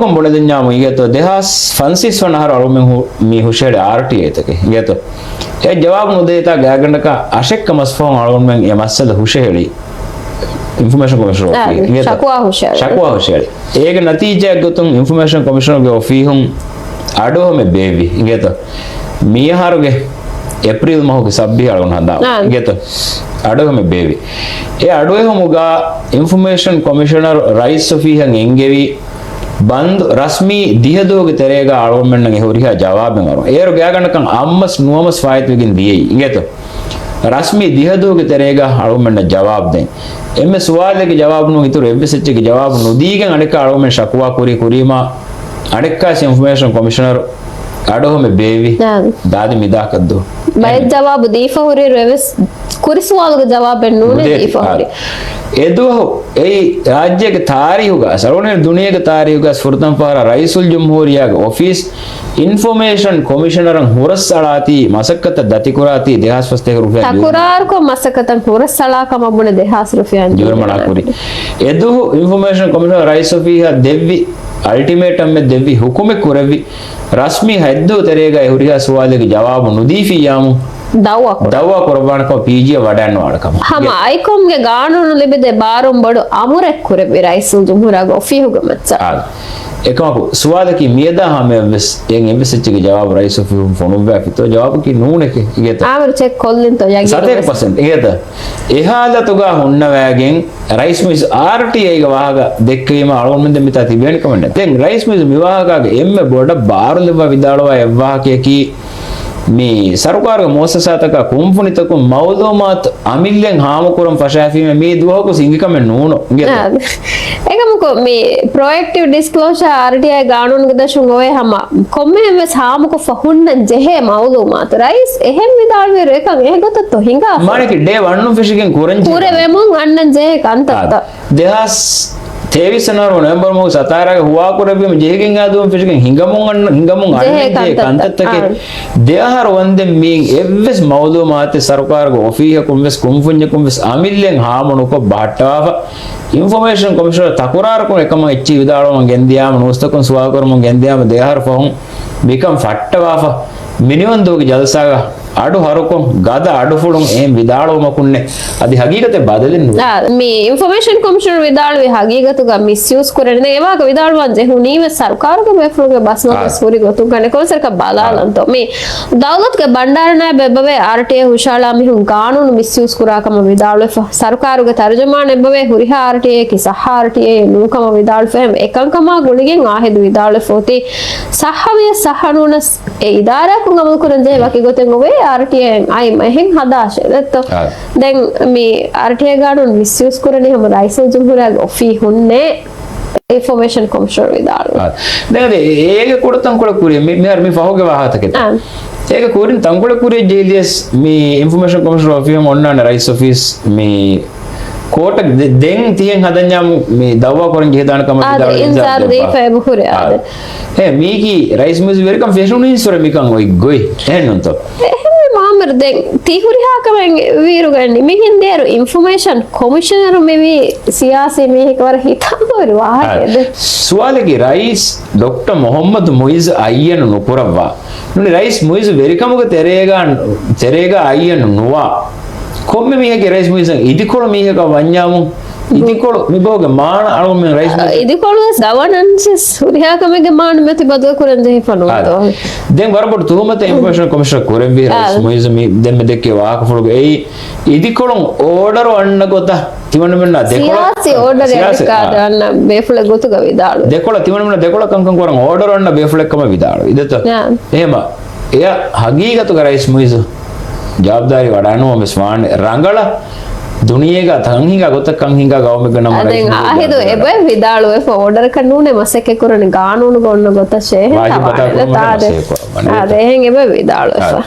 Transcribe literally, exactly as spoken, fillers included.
ކޮން ބުނެދެންޏާމު އިނގޭތޯ، ދެހާސް ފަންސީސް ވަނަ އަހަރު އަޅުމެން ހު-، މި ހުށަހެޅި އާރްޓީއޭތަކެއް އިނގޭތޯ. އެ ޖަވާބު ނުދޭތާ ގާތްގަނޑަކަށް އަށެއްކަ މަސް ފަހުން އަޅުމެން އެ މައްސަލަ ހުށަހެޅި އިންފޮމޭޝަން ކޮމިޝަނަރ އޮފީހަށް އިނގޭތޯ. ޝަކުވާ ހުށަހެޅި. ޝަކުވާ ހުށަހެޅި. އޭގެ ނަތީޖާއެއް ގޮތުން އިންފޮމޭޝަން ކޮމިޝަނަރގެ އޮފީހުން އަޑުއެހުމެއް ބޭއްވި އިނގޭތޯ. މިއަހަރުގެ އޭޕްރީލް މަހުގެ ސައްބީސް އަޅުގަނޑު ހަނދާން އާ. އިނގޭތޯ. އަޑުއެހުމެއް ބޭއްވި. އެ އަޑުއެހުމުގަ އިންފޮމޭޝަން ކޮމިޝަނަރު ރައީސް އޮފީހަށް އެންގެވި ބަންދު ރަސްމީ ދިހަ ދުވަހުގެ ތެރޭގަ އަޅުގަނޑުމެންނަށް އެ ހުރިހާ ޖަވާބެއް އަރުން. އޭރު ގާތްގަނޑަކަށް އައްމަސް ނުވަމަސް ފާއިތުވެގެން ދިޔައީ އިނގޭތޯ. ރަސްމީ ދިހަ ދުވަހުގެ ތެރޭގަ އަޅުގަނޑުމެންނަށް ޖަވާބު ދޭން. އެންމެ ސުވާލެއްގެ ޖަވާބު ނޫން އިތުރު އެއްވެސް އެއްޗެއްގެ ޖަވާބު ނުދީގެން އަނެއްކާ އަޅުގަނޑުމެން ޝަކުވާ ކުރީ ކުރީމާ އަނެއްކާވެސް އިންފޮމޭޝަން ކޮމިޝަނަރު އަޑުއެހުމެއް ބޭއްވި. އާ. ދާދި މިދާކަށްދޯ. ބައެއް އެހެން. ޖަވާބު ދީފަ ހުރިއިރު އެވެސް ކުރި ސުވާލުގެ ޖަވާބެއް ނޫނޭ ނުދޭ. ދީފަ އާ. ހުރި. އެދުވަހު އެއީ ރާއްޖޭގެ ތާރީހުގަ، ސަރުވަނީ ދުނިޔޭގެ ތާރީހުގަ ފުރަތަމަ ފަހަރަށް ރައީސުލްޖުމްހޫރިއްޔާގެ އޮފީސް އިންފޮމޭޝަން ކޮމިޝަނަރަށް ހުރަސްއަޅާތީ މަސައްކަތަށް ދަތިކުރާތީ ދެހާސް ފަސް ރުފިޔާ ބިލިއަން. ތަކުރާރުކޮށް މަސައްކަތަށް ހުރަސްއަޅާ ކަމަށް ބުނެ ދެހާސް ރުފިޔާ ޖުރުމަނާ ކުރި. އެދުވަހު އިންފޮމޭޝަން ކޮމިޝަނަރު ރައީސް އޮފީހަށް ދެއްވި އަލްޓިމޭޓަމެއް ދެއްވި ހުކުމެއް ކުރެއްވި. ރަސްމީ ހަތްދުވަހު ތެރޭގައި ހުރިހާ ސުވާލެއްގެ ޖަވާބު ނުދީފިއްޔާމު ދައުވާ ކުރަން. ދައުވާ ކުރައްވާނެ ކަމަށް ޕީޖީއަށް ވަޑައިނުވާނެ ކަމަށް. ހަމަ އައިކޮމްގެ ގާނޫނު ލިބިދޭ ބާރުން ބޮޑު އަމުރެއް ކުރެއްވި ރައީސުލްޖުމްހޫރާގެ އޮފީހުގެ މައްޗަށް. އާ. އެކަމަކު ސުވާލަކީ މިއަދާ ހަމަޔަށްވެސް އެއް އެއްވެސް އެއްޗެއްގެ ޖަވާބު ރައީސް އޮފީހުން ފޮނުއްވާފިތޯ؟ ޖަވާބަކީ ނޫނެކޭ އިނގޭތަ؟ އާމިރު ޗެކް ކޮށްލިންތޯ ޔަގީން ސަތޭކަ ޕަސެންޓް އިނގޭތަ؟ އެ ހާލަތުގަ ހުންނަވައިގެން ރައީސް މުއިއްޒު އާރްޓީއައިގެ ވާހަކަ ދެއްކެވީމަ އަޅުގަނޑުމެން ދެން މިތާ ތިބޭނެ ކަމެއް ނެތް. ދެން ރައީސް މުއިއްޒު މި ވާހަކާގެ އެންމެ ބޮޑަށް ބާރުލައްވާ ވިދާޅުވާ އެއްވާހަކަޔަކީ މި ސަރުކާރުގެ މުއައްސަސާތަކާ ކުންފުނިތަކުން މައުލޫމާތު އަމިއްލައިން ހާމަކުރަން ފަށާފީމަ މީ ދުވަހަކު އިނގި ކަމެއް ނޫނު އިނގޭތަ؟ އާ. އެކަމަކު މި ޕްރޮއެކްޓިވް ޑިސްކްލޯޝާ އާރްޓީއައި ގާނޫނުގެ ދަށުން އޮވޭ ހަމަ ކޮންމެހެން ވެސް ހާމަކޮށްފަ ހުންނަން ޖެހޭ މައުލޫމާތު. ރައީސް އެހެން ވިދާޅުވިއިރު އެކަން އެގޮތަށްތޯ ހިނގާފަ؟ މާނަކީ ޑޭ ވަނުން ފެށިގެން ކުރަން ޖެހޭ. ކުރެވެމުން އަންނަން ޖެހޭ ކަންތައްތައް. ދެހާސް ތޭވީސް ވަނަ އަހަރު ނޮވެމްބަރު މަހު ސަތާރާގެ ހުވާކުރެއްވީމަ ޖެހިގެން އާދުވަން ފެށިގެން ހިނގަމުން އަންނަ، ހިނގަމުން ޖެހޭ އަންނަން ޖެހޭ ކަންތައްތައް. ކަންތައްތަކެއް. އާ. ދެއަހަރު ވަންދެން މިއިން އެއްވެސް މައުލޫމާތެއް ސަރުކާރުގެ އޮފީހަކުން ވެސް ކުންފުންޏަކުން ވެސް އަމިއްލައިން ހާމަ ނުކޮށް ބަހައްޓަވާފަ. އިންފޮމޭޝަން ކޮމިޝަނަރު ތަކުރާރުކޮށް އެކަމަށް އެއްޗިހި ވިދާޅުވަމުން ގެންދިޔާމަ، ނޫސްތަކުން ސުވާލުކުރަމުން ގެންދިޔާމަ، ދެއަހަރު ފަހުން މިކަން ފައްޓަވާފަ. މިނިވަން ދުވަހުގެ ޖަލްސާގަ އަޑު ހަރުކޮށް، ގަދަ އަޑުފުޅުން އެހެން ވިދާޅުވުމަކުންނެއް އަދި ހަގީގަތެއް ބަދަލެއް ނުވޭ. އާ، މި އިންފޮމޭޝަން ކޮމިޝަނަރު ވިދާޅުވި ހަގީގަތުގަ މިސްޔޫސް ކުރެން ދެން އެވާހަކަ ވިދާޅުވާން ޖެހުނީ ވެސް ސަރުކާރުގެ ބޭފުޅުންގެ ބަސްމަގަށް އާ. ހުރި ގޮތުން ކަން ކޮންސަރަކަށް ބަލާލަންތޯ. އާ. މި ދައުލަތުގެ ބަންޑާރަ ނާއިބު އެއްބަވޭ އާރްޓީއޭ ހުށައަޅާ މީހުން ގާނޫނު މިސްޔޫސް ކުރާ ކަމަށް ވިދާޅުވެފަ. ސަރުކާރުގެ ތަރުޖަމާން އެއްބަވޭ ހުރިހާ އާރްޓީއޭއަކީ ސައްހަ އާރްޓީއޭއެއް ނޫން ކަމަށް ވިދާޅުވެފަ. އެހެން އެކަންކަމާ ގުޅިގެން އާހިދު ވިދާޅުވެފަ އޮތީ ސައްހަވިޔަސް ސައްހަ ނޫނަސް އެ އިދާރާއަކުން އަމަލުކުރަން ޖެހޭ ވަކި ގޮތެއް އޮވޭ އާރްޓީއޭއިން އައިމަ އެހެން ހަދާށޭ ދެއްތޯ. އާ. ދެން މި އާރްޓީއޭ ގާނޫނު މިސްޔޫސް ކުރަނީ ހަމަ ރައީސުލްޖުމްހޫރިއްޔާގެ އޮފީހުންނޭ. އިންފޮމޭޝަން ކޮމިޝަނަރު ވިދާޅުވި. އާ. ދެން އަދި އޭގެ ކުޑަތަންކޮޅެއް ކުރި މި، މިހާރު މި ފަހުގެ ވާހަކަތަކެއް. އާ. އޭގެ ކުރިން ތަންކޮޅެއް ކުރިއަށް ޖެހިލިޔަސް މި އިންފޮމޭޝަން ކޮމިޝަނަރު އޮފީހުން އޮންނާނެ ރައީސް އޮފީސް މި ކޯޓަށް ދެ، ދެން ތިހެން ހަދަންޏާމު މި ދައުވާ ކުރަން ޖެހިދާނެ ކަމަށް އާދެ، ވިދާޅުވެ އިންޒާރު ދީފަ އެބަ ހުރެ އާދެ. އާ. އެ، މީކީ ރައީސް މުއިއްޒު ވެރިކަން ފެށުނީންސުރެ މިކަން އޮތް ގޮތް. އެހެންނޫންތޯ؟ އެހެންވީމަ އާމިރު ދެން ތި ހުރިހާ ކަމެއް ވީއިރުގަ ނިމިހިނދޭރު އިންފޮމޭޝަނަރު މިވީ ސިޔާސީ މީހެއްގެ ވަރަށް ހިތާމަވެރި ވާހަކައެއް އާ. ދެ. ސުވާލަކީ ރައީސް ޑޮކްޓަރ މުހައްމަދު މުއިއްޒު އައްޔަނު ނުކުރައްވާ. ނޫނީ ރައީސް މުއިއްޒު ވެރިކަމުގެ ތެރޭގަ، ތެރޭގަ އައްޔަނު ނުވާ. ކޮންމެ މީހެއްގެ ރައީސް މުއިއްޒަށް އިދިކޮޅު މީހަކަށް ވަންޏާމު، އިދިކޮޅު މި ބަހުގެ މާނަ އަޅުގަނޑުމެން ރައީސް މުއިއްޒު. އިދިކޮޅު ވެސް ގަވަނަންސް ވެސް ހުރިހާ ކަމެއްގެ މާނަ މެތި ބަދަލު ކުރަން ޖެހިފަ ނޫންތޯ؟ އާ. ދެން ވަރަށް ބޮޑު ތުހުމަތެއް އިންފޮމޭޝަން ކޮމިޝަނަރ ކުރެއްވި ރައީސް އާ. މުއިއްޒު މި ދެންމެ ދެއްކޭ ވާހަކަފުޅުގަ އެއީ އިދިކޮޅުން އޯޑަރު އަންނަ ގޮތަށް ތިމަންމެންނާ ދެކޮޅަށް ސިޔާސީ އޯޑަރެއް ސިޔާސީ، އަނެއްކާ އާ. އަންނަ ބޭފުޅެއް ގޮތުގަ ވިދާޅުވި. ދެކޮޅަށް ތިމަންމެންނާ ދެކޮޅަށް ކަންކަން ކުރަން އޯޑަރު އަންނަ ބޭފުޅެއް ކަމަށް ވިދާޅުވި. ދެއްތޯ؟ އާ. އެހެމަ، އެޔަށް ހަގީގަތުގަ ރައީސް މުއިއްޒު ޖަވާބުދާރީ ވަޑައިނުވަމެސް ވާނެ. ރަނގަޅަށް ދުނިޔޭގަ ތަން ހިނގާ ގޮތަށް ކަން ހިނގާ ގައުމެއްގެ ނަމަ އަ، ރައީސް ދެން މުއިއްޒު އާހިދު ޖަވާބުދާރީ އެބަ ވިދާޅުވެފަ އޯޑަރަކަށް ނޫނޭ މަސައްކަތް ކުރަނީ ގާނޫނުގަ އޮންނަ ގޮތަށޭ. އެހެން ވާޖިބު އަދާ ކުރުމަށް މަސައްކަތް ކުރައްވަނީ. އާ، ދެ، އެހެން އެބަ ވިދާޅުވެފަ. އާ.